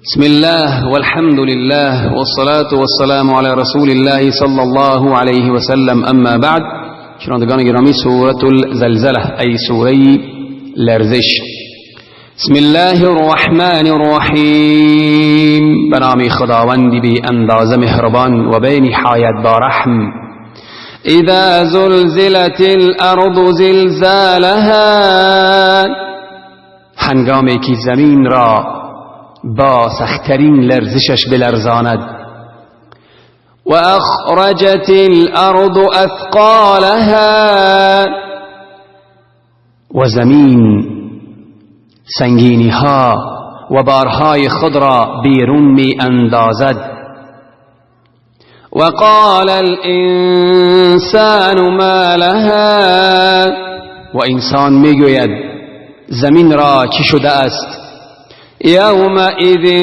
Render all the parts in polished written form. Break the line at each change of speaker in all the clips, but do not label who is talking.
بسم الله والحمد لله والصلاة والسلام على رسول الله صلى الله عليه وسلم. اما بعد، شنوندگان گرامی، سورة الزلزله، ای سوره لرزش. بسم الله الرحمن الرحیم. به نام خداوندی بی اندازه مهربان و بی نهایت با رحم. اذا زلزلت الارض زلزالها، هنگامی که زمین را با سختترین لرزشش بلرزاند. و اخرجت الارض اثقالها، و زمین سنگینی ها و بارهای خود را بیرون می اندازد. وقال الانسان ما لها، و انسان میگوید زمین را چی شده است؟ یومئذ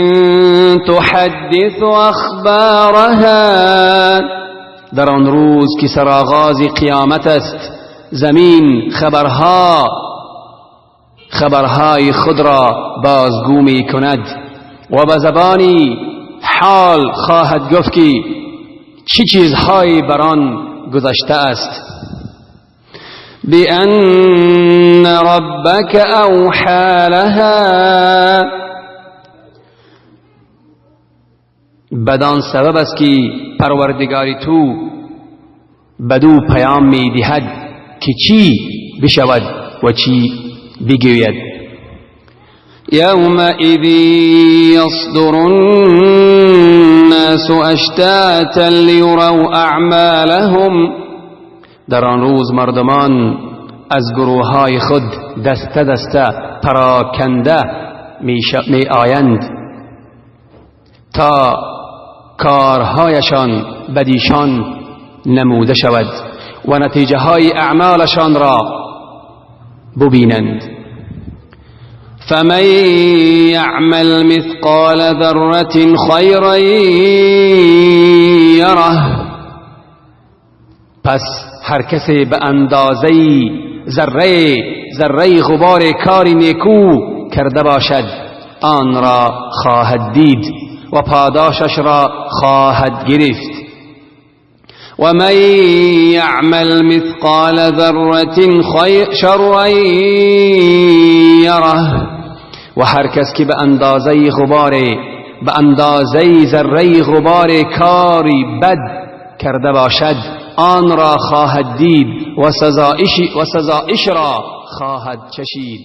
تحدث اخبارها، در آن روز که سرآغاز قیامت است، زمین خبرهای خود را بازگو می کند و به زبانی حال خواهد گفت که چه چیزهایی بر آن گذشته است. بأن ربك أوحى لها، بدان سبب است که پروردگار تو بدو پیام می دهد که چی بشود و چی بگوید. یومئذ یصدر الناس اشتاتا لیروا اعمالهم، در آن روز مردمان از گروه های خود دسته دسته پراکنده می آیند تا کارهایشان بدیشان نموده شود و نتیجه های اعمالشان را ببینند. فمن یعمل مثقال ذرة خیرا یره، پس هر کسی به اندازه ذره غبار کاری نیکو کرده باشد، آن را خواهد دید و پاداشش را خواهد گرفت. و من یعمل مثقال ذرة شرا یره، و هر کس که به اندازه غبار، به اندازه ذره غبار کاری بد کرده باشد، آن را خواهد دید و سزایش را خواهد چشید.